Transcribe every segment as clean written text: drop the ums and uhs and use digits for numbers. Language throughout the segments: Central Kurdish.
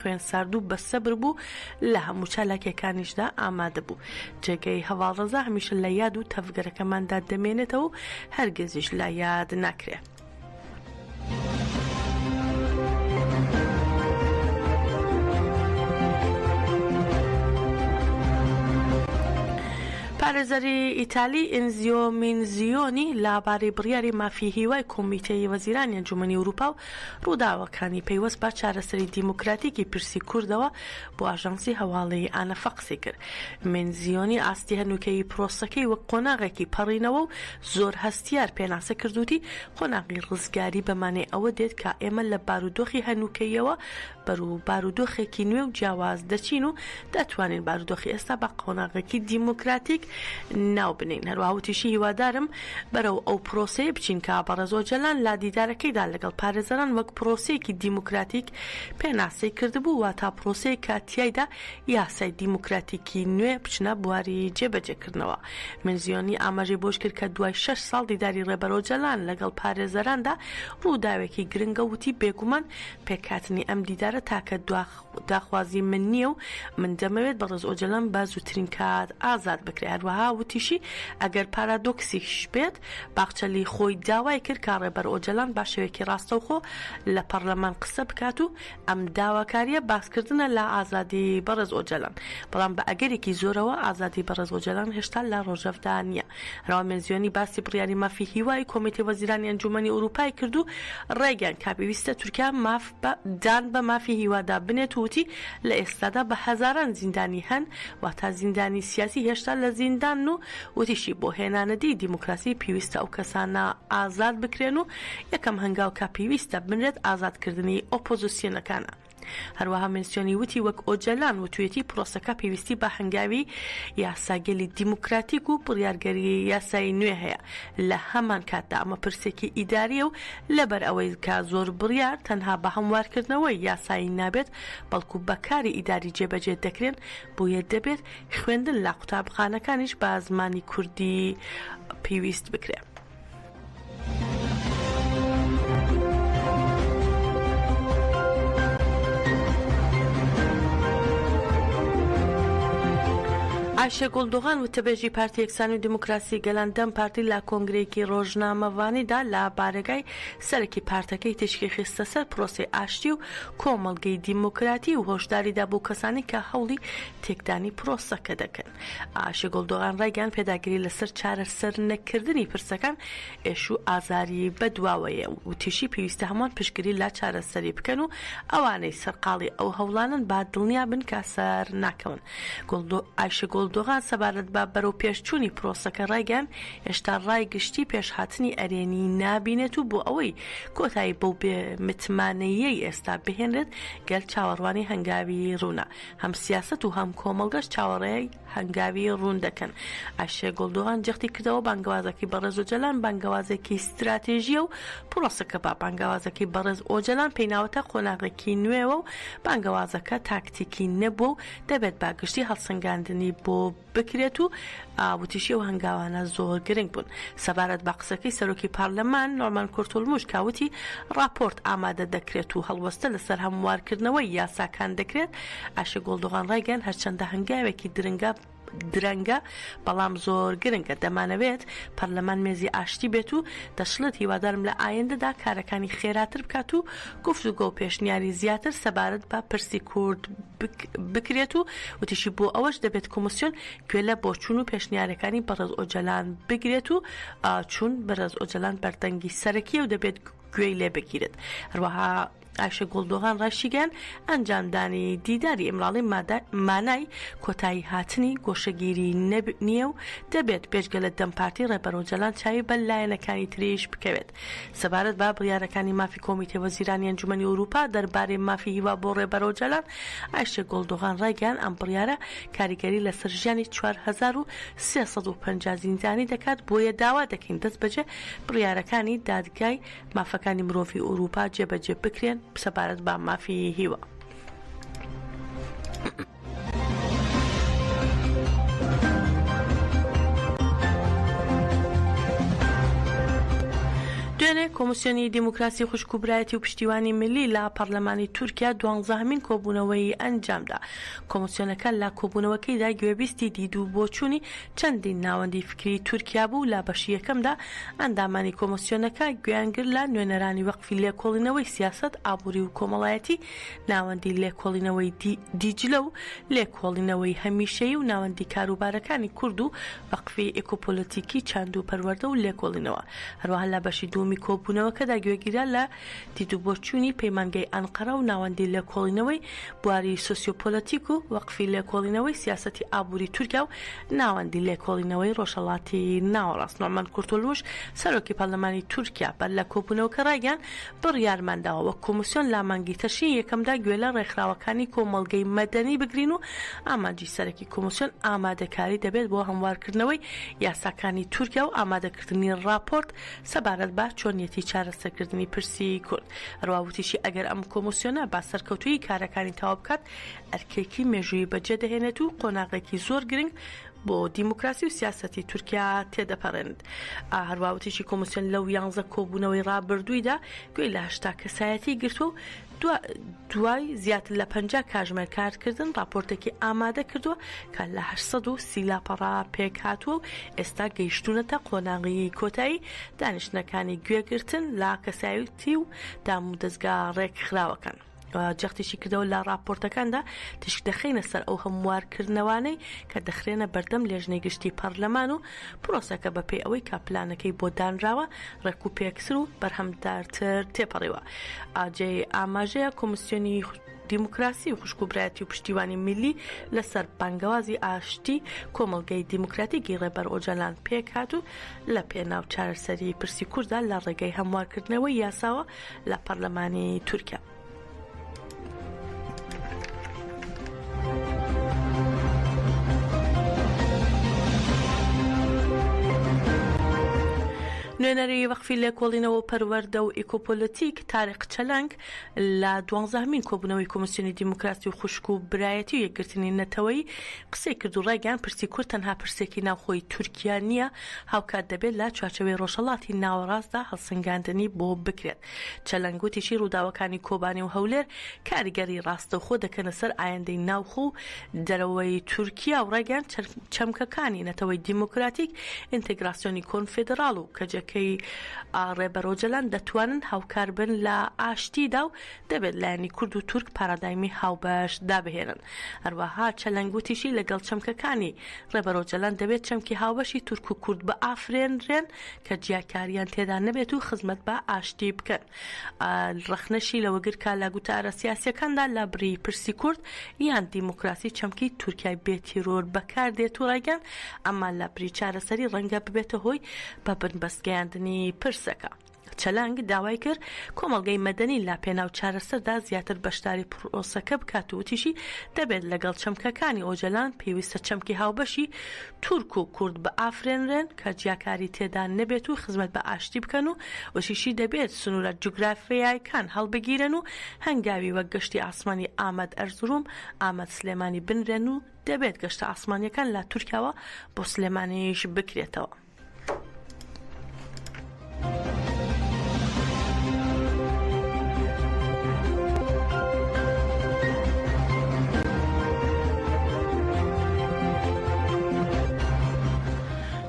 خوێن سارد و بە سەبر بوو، لە هەموو چالاکییەکانیشدا ئامادە بوو. جێگەی هەڤاڵ ڕەزا هەمیشە لە یاد و تەڤگەرەکەماندا دەمێنێتەوە و هەرگیزیش لە یاد ناکرێ. پارێزەری ئیتالی ئینزیۆ مینزیۆنی لە بارەی بڕیاری مافی هیوای کۆمیتەی وەزیرانی ئەنجومەنی ئورووپا و ڕووداوەکانی پەیوەست بە چارەسەری دیموکراتیکی پرسی کوردەوە بۆ ئاژانسی هەواڵی ئانەفە قسەی کرد. مێنزیۆنی ئاستی هەنووکەیی پرۆسەکەی وەک قۆناغێکی پەڕینەوە و زۆر هەستیار پێناسە کرد وتی، قۆناغی ڕزگاری بە مانای ئەوە دێت کە ئێمە لە بارودۆخی هەنووکەییەوە بەرو بارودۆخێکی نوێ و جیاواز دەچین و دەتوانین بارودۆخی ئێستا بە قۆناغێکی دیموکراتیک ناو بنێین. هەروەها وتیشی هیوادارم بەرەو ئەو پرۆسەیە بچین کە بەڕێز ئۆجەلان لە دیدارەکەیدا لەگەڵ پارێزەران وەک پرۆسەیەکی دیموکراتیک پێناسەی کردبوو، واتا پرۆسەیەک کە تیایدا یاسای دیموکراتیکی نوێ بچنە بواری جێبەجێکردنەوە. مێنزیۆنی ئاماژەی بەوەشکرد کە دوای شەش ساڵ دیداری ڕێبەر ئۆجەلان لەگەڵ پارێزەراندا ڕووداوێکی گرنگە و وتی بێگومان پێکهاتنی ئەم دیدارە تاکە داخوازی من نییە و من دەمەوێت بەڕێز ئۆجەلان بە زووترین کات ئازاد بکرێت. هەروەها وتیشی، ئەگەر پارادۆکسیش بێت، باخچەلی خۆی داوای کرد کە ڕێبەر ئۆجەلان بە شێوەیەکی ڕاستەوخۆ لە پەڕلەمان قسە بکات و ئەم داواکارییە باسکردنە لە ئازادی بەڕێز ئۆجەلان، بەڵام بە ئەگەرێکی زۆرەوە ئازادی بەڕێز ئۆجەلان هێشتا لە ڕۆژەڤدا نییە. هەروەها مێنزیۆنی باسی بڕیاری مافی هیوای کۆمیتەی وەزیرانی ئەنجوومەنی ئورووپای کرد و ڕایگەیاند کە پێویستە تورکیا ماف بە دان بە مافی هیوادا بنێت و وتی، لە ئێستادا بە هەزاران زیندانی هەن، واتا زیندانی سیاسی هێشتا لە زیندانن و وتیشی، بۆ هێنانەدیی دیموکراسی پێویستە ئەو کەسانە ئازاد بکرێن و یەکەم هەنگاو کە پێویستە بنرێت ئازادکردنی ئۆپۆزسیۆنەکانە. هەروەها مێنسیۆنی وتی وەک ئۆجەلان وتویەتی پرۆسەکە پێویستی بە هەنگاوی یاساگەلی دیموکراتیک و بڕیارگەری یاسایی نوێ هەیە، لە هەمان کاتدا ئەمە پرسێکی ئیدارییە و لەبەر ئەوەی کە زۆر بڕیار تەنها بە هەموارکردنەوەی یاسایی نابێت بەڵکو بە کاری ئیداری جێبەجێ دەکرێن بۆیە دەبێت خوێندن لە قوتابخانەکانیش بە زمانی کوردی پێویست بکرێ. ئایشەگوڵ دۆغان وتەبێژی پارتی یەکسانی و دیموکراسی گەلان دەم پارتی لە کۆنگرەیەکی ڕۆژنامەڤانیدا لە بارەگای سەرەکی پارتەکەی تیشکی خستە سەر پرۆسەی ئاشتی و کۆمەڵگەی دیموکراتی و هۆشداریدا بۆ کەسانی کە هەوڵی تێکدانی پرۆسەکە دەکەن. ئایشەگوڵ دۆغان ڕایگەیاند پێداگری لەسەر چارەسەرنەکردنی پرسەکان ئێش و ئازاری بەدواوەیە و وتیشی پێویستە هەمووان پشتگیری لە چارەسەری بکەن و ئەوانەی سەرقاڵی ئەو هەوڵانەن با دڵنیا بن کە سەرناکەون. ئایشەگوڵ دۆغان سەبارەت بە بەرەوپێشچوونی پرۆسەکە ڕایگەیاند هێشتا ڕای گشتی پێشهاتنی ئەرێنی نابینێت و بۆ ئەوەی کۆتایی بەو بێ متمانەییەی ئێستا بهێنرێت گەل چاوەڕوانی هەنگاوی ڕوونە. هەم سیاسەت و هەم کۆمەڵگەش چاوەڕێی هەنگاوی ڕوون دەکەن. ئایشێ گوڵدۆغان جەختی کردەوە بانگەوازەکەی بەڕێز ئۆجەلان بانگەوازێکی ستراتێژییە و پرۆسەکە بە بانگەوازەکەی بەڕێز ئۆجەلان پێیناوەتە قۆناغێکی نوێوە و بانگەوازەکە تاکتیکی نەبووە و دەبێت بە گشتی هەڵسەنگاندنی بۆ بکرێت و وتیشی ئەو هەنگاوانە زۆر گرنگ بوون. سەبارەت بە قسەکەی سەرۆکی پارلەمان نوعمان کورتولموش کە وتی ڕاپۆرت ئامادە دەکرێت و هەڵوەستە لەسەر هەموارکردنەوەی یاساکان دەکرێت، ئایشە گۆڵدۆغان ڕایگەیاند هەرچەندە هەنگاوێکی درنگە درەنگە بەڵام زۆر گرنگە دەمانەوێت پەرلەمان مێزی ئاشتی بێت و دەشڵێت هیوادارم لە ئایندەدا کارەکانی خێراتر بکات و گفتوگۆ و پێشنیاری زیاتر سەبارەت بە پرسی کورد بکرێت و وتیشی بۆ ئەوەش دەبێت کۆمسیۆن گوێ لە بۆچوون و پێشنیارەکانی بەڕێز ئۆجەلان بگرێت و چوون بەڕێز ئۆجەلان بەردەنگی سەرەکیە و دەبێت گوێی لێ بگیرێت. هەروەها ئایشە گوڵدۆغان ڕایشیگەیاند ئەنجامدانی دیداری ئیمراڵی مانای کۆتایی هاتنی گۆشەگیری نییە و دەبێت بێجگە لە دەم پارتی ڕێبەر ئۆجەلان چاوی بە لایەنەکانی تریش بکەوێت. سەبارەت بە بڕیارەکانی مافی کۆمیتەی وەزیرانی ئەنجومەنی ئەوروپا دەربارەی مافی هیوا بۆ ڕێبەر ئۆجالان، ئایشێ گۆڵدۆغان ڕایگەیاند ئەم بڕیارە کاریگەری لەسەر ژیانی 4350 زیندانی دەکات، بۆیە داوا دەکەین دەستبەجێ بڕیارەکانی دادگای مافەکانی مرۆڤی ئەوروپا جێبەجێ بکرێن سەبارەت بە مافی هیوا. دوێنێ کۆمسیۆنی دیموکراسی خوشک و برایەتی و پشتیوانی میللی لە پەرلەمانی تورکیا دوانزەهەمین کۆبوونەوەی ئەنجامدا. کۆمسیۆنەکە لە کۆبوونەوەکەیدا گوێبیستی دید و بۆچوونی چەندین ناوەندی فکری تورکیا بوو، لە بەشی یەکەمدا ئەندامانی کۆمسیۆنەکە گوێیان گرت لە نوێنەرانی وەقفی لێکۆڵینەوەی سیاسەت، ئابووری و کۆمەڵایەتی، ناوەندی لێکۆڵینەوەی دیجلە و لێکۆڵینەوەی هەمیشەیی و ناوەندی کاروبارەکانی کورد و وەقفی ئیکۆپۆلەتیکی چاند و پەروەردە و لێکۆڵینەوە. هەروەها لە بەشی دووەمی کۆبوونەوەکەدا گوێگیرا لە دیدوبۆچوونی پەیمانگەی ئەنقەرە و ناوەندی لێکۆڵینەوەی بواری سۆسیۆپۆلەتیک و وەقفی لێکۆڵینەوەی سیاسەتی ئابووری تورکیا و ناوەندی لێکۆڵینەوەی ڕۆژهەڵاتی ناوەڕاست. نوعمان کورتولموش، سەرۆکی پەرلەمانی تورکیا بەر لە کۆبوونەوەکە ڕایگەیاند، بڕیارمان داوە وەک کۆمیسیۆن لە مانگی تشرینی یەکەمدا گوێ لە ڕێکخراوەکانی کۆمەڵگەی مەدەنی بگرین و ئامانجی سەرەکی کۆمیسیۆن ئامادەکاری دەبێت بۆ هەموارکردنەوەی یاساکانی تورکیا و ئامادەکردنی ڕاپۆرت سەبارەت بە چۆنیەتی چارەسەرکردنی پرسی کورد. هەروەها وتیشی ئەگەر ئەم کۆمیسیۆنە بە سەرکەوتوویی کارەکانی تەواو بکات ئەرکێکی مێژوویی بەجێدەهێنێت و قۆناغێکی زۆر گرنگ بۆ دیموکراسی و سیاسەتی تورکیا تێدەپەڕێنێت. هەروا وتیشی کۆمیسیۆن لەو یانزە کۆبوونەوەی ڕابردوویدا گوێی لە 80 کەسایەتی گرتووە و دوای زیاتر لە 50 کاژمێر کارکردن ڕاپۆرتێکی ئامادە کردووە کە لە 830 لاپەڕە پێکهاتووە و ئێستا گەیشتوونەتە قۆناغی کۆتایی دانیشتنەکانی گوێگرتن لە کەسایەتی و دامودەزگا ڕێکخراوەکان. جەختیشی کردەوە لە ڕاپۆرتەکاندا تیشک دەخەینە سەر ئەو هەموارکردنەوانەی کە دەخرێنە بەردەم لێژنەی گشتی پەرلەمان و پرۆسەکە بەپێی ئەوەی کە پلانەکەی بۆ دانراوە ڕێکوپێکتر و بەرهەمدارتر تێپەڕیوە. جێی ئاماژەیە کۆمیسیۆنی دیموکراسی و خوشک و برایەتی و پشتیوانی میللی لەسەر بانگەوازی ئاشتی کۆمەڵگەی دیموکراتیکی ڕێبەر ئۆجالان پێکهات و لە پێناو چارەسەری پرسی کورددا لە ڕێگەی هەموارکردنەوەی یاساوە لە پەرلەمانی تورکیا. نوێنەری وەقفی لێکۆڵینەوە و پەروەردە و ئیکۆپۆلەتیک تاریق چەلەنگ لە دوانزەهەمین کۆبوونەوەی کۆمیسیۆنی دیموکراسی و خوشک و برایەتی و یەکگرتنی نەتەوەیی قسەی کرد و ڕایگەیاند پرسی کورد تەنها پرسێکی ناوخۆی تورکیا نییە هاوکات دەبێت لە چوارچێوەی ڕۆژهەڵاتی ناوەڕاستدا هەڵسەنگاندنی بۆ بکرێت. چەلەنگ وتیشی ڕووداوەکانی کۆبانی و هەولێر کاریگەری ڕاستەوخۆ دەکەنە سەر ئایندەی ناوخۆ و دەرەوەی تورکیا و ڕایگەیاند چەمکەکانی نەتەوەی دیموکراتیک، ئینتێگراسیۆنی کۆنفیدڕاڵ و کەجەکەی ڕێبەر ئۆجەلان دەتوانن هاوکار بن لە ئاشتیدا و دەبێت لایەنی کورد و تورک پارادایمی هاوبەش دابهێنن. هەروەها چەلەنگ وتیشی لەگەڵ چەمکەکانی ڕێبەر ئۆجەلان دەبێت چەمکی هاوبەشی تورک و کورد بئافرێنرێن کە جیاکارییان تێدا نەبێت و خزمەت بە ئاشتی بکەن. ڕەخنەشی لەوە گرت کە لە گوتارە سیاسییەکاندا لە بری پرسی کورد یان دیموکراسی چەمکی تورکیای بێ تیرۆر بەکار دێت و ڕایگەیاند ئەمە لە بری چارەسەری ڕەنگە ببێتە هۆی بە بنبەست گەیاندنی پرسەکە. چەلەنگ داوای کرد کۆمەڵگەی مەدەنی لە پێناو چارەسەردا زیاتر بەشداری پرۆسەکە بکات و وتیشی، دەبێت لەگەڵ چەمکەکانی ئۆجەلان پێویستە چەمکی هاوبەشی تورک و کورد بئافرێنرێن کە جیاکاری تێدا نەبێت و خزمەت بە ئاشتی بکەن و وتیشی دەبێت سنوورە جوگرافیایەکان هەڵبگیرێن و هەنگاوی وەک گەشتی ئاسمانی ئامەد ئەرزروم ئامەد سلێمانی بنرێن و دەبێت گەشتە ئاسمانیەکان لە تورکیاوە بۆ سلێمانیش بکرێتەوە.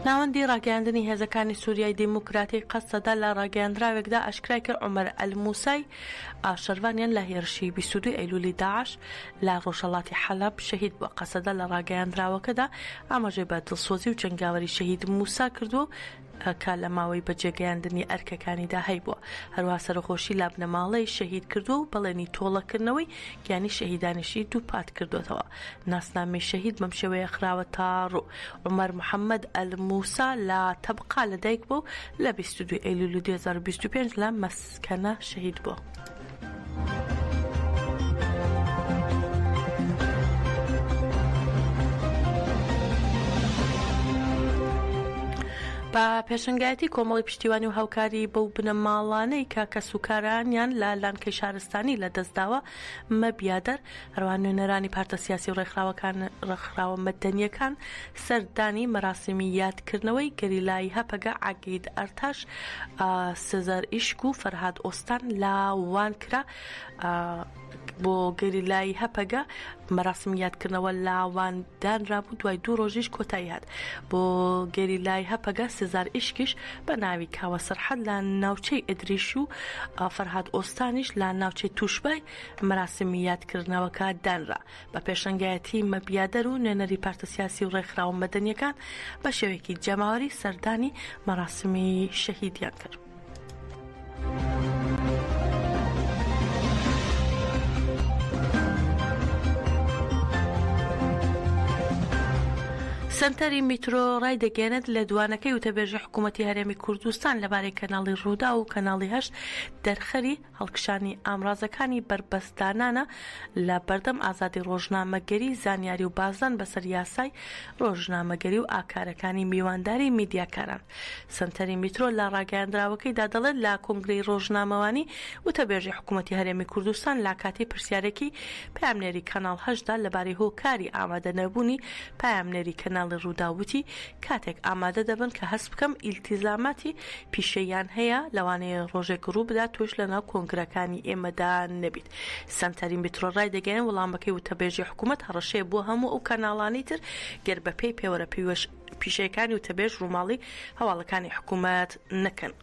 ناوەندی ڕاگەیاندنی هێزەکانی سووریای دیموکراتی قەسەدە لە ڕاگەیاندراوێکدا ئاشکرای کرد عومەر ئەلموسای شەرڤانیان لە هێرشی 22 ئەیلولی داعش لە ڕۆژهەڵاتی حەلەب شەهید بووە. قەسەدە لە ڕاگەیاندراوەکەدا ئاماژەی بە دڵسۆزی و جەنگاوەری شەهید موسا کردووە و کە لە ماوەی بەجێگەیاندنی ئەرکەکانیدا هەیبووە. هەروەها سەرەخۆشی لە بنەماڵەی شەهید کردووە و بەڵێنی تۆڵەکردنەوەی گیانی شەهیدانیشی دووپات کردووەتەوە. ناسنامەی شەهید بەم شێوەیە خراوەتەڕوو، عومەر محەمەد ئەلموسا لە تەبقا لەدایکبووە و لە 22 ئەیلولی 2025 لە مەسکەنە شەهید بووە. بە پێشەنگایەتی کۆمەڵی پشتیوانی و هاوکاری بەو بنەماڵانەی کە کەسوکارانیان لە لانکەی شارستانی لەدەستداوە، مەبیادەر، هەروەها نوێنەرانی پارتە سیاسی و ڕێکخراوەکان ڕێکخراوە مەدەنییەکان سەردانی مەراسیمی یادکردنەوەی گەریلای هەپەگە عەگید ئەرتاش، سزەر ئیشک و فەرهاد ئۆستان لە وان کرا. بۆ گەریلای هەپەگە مەراسمی یادکردنەوە لە وان دانرابوو دوای دوو ڕۆژیش کۆتایی هات. بۆ گەریلای هەپەگە سزار ئیشکیش بە ناوی کاوە سەرحەد لە ناوچەی ئەدریش و فەرهاد ئۆستانیش لە ناوچەی توشبای مەراسمی یادکردنەوەکە دانرا. بە پێشەنگایەتی مەبیادەر و نوێنەری پارتە سیاسی و ڕێکخراوە مەدەنییەکان بە شێوەیەکی جەماوەری سەردانی مەراسمی شەهیدیان کرد. سەنتەری میترۆ ڕایدەگەیەنێت، لێدوانەکەی وتەبێژی حکوومەتی هەرێمی کوردستان لەبارەی کەناڵی ڕووداو و کەناڵی هەشت دەرخەری هەڵکشانی ئامرازەکانی بەربەستدانانە لە بەردەم ئازادی ڕۆژنامەگەری، زانیاری و بازدان بەسەر یاسای ڕۆژنامەگەری و ئاکارەکانی میوانداری میدیاکاران. سەنتەری میترۆ لە ڕاگەیاندراوەکەیدا دەڵێت لە کۆنگرەی ڕۆژنامەوانی وتەبێژی حکومەتی هەرێمی کوردستان لە کاتی پرسیارێکی پەیامنێری کەناڵ هەشتدا لەبارەی هۆکاری ئامادە نەبوونی پەیامنێری کەناڵی ڕووداو وتی کاتێک ئامادە دەبن کە هەست بکەم ئیلتیزاماتی پیشەییان هەیە، لەوانەیە ڕۆژێک ڕووبدات تۆش لەناو کۆنگرەکانی ئێمەدا نەبیت. سەنتەری میترۆ ڕایدەگەیەنێت وەڵامەکەی وتەبێژی حکومەت هەڕەشەیە بۆ هەموو ئەو کەناڵانەی تر گەر بەپێی پێوەرە پیشەیەکانی وتەبێژ ڕووماڵی هەواڵەکانی حکومەت نەکەن.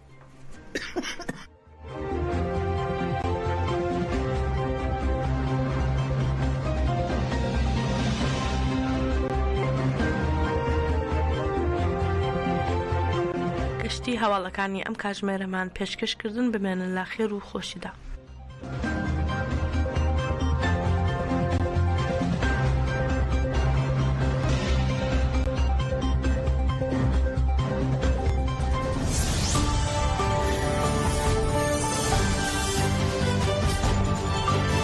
گشتی هەواڵەکانی ئەم کاتژمێرەمان پێشکەش کردن بمێنن لە خێر و خۆشیدا.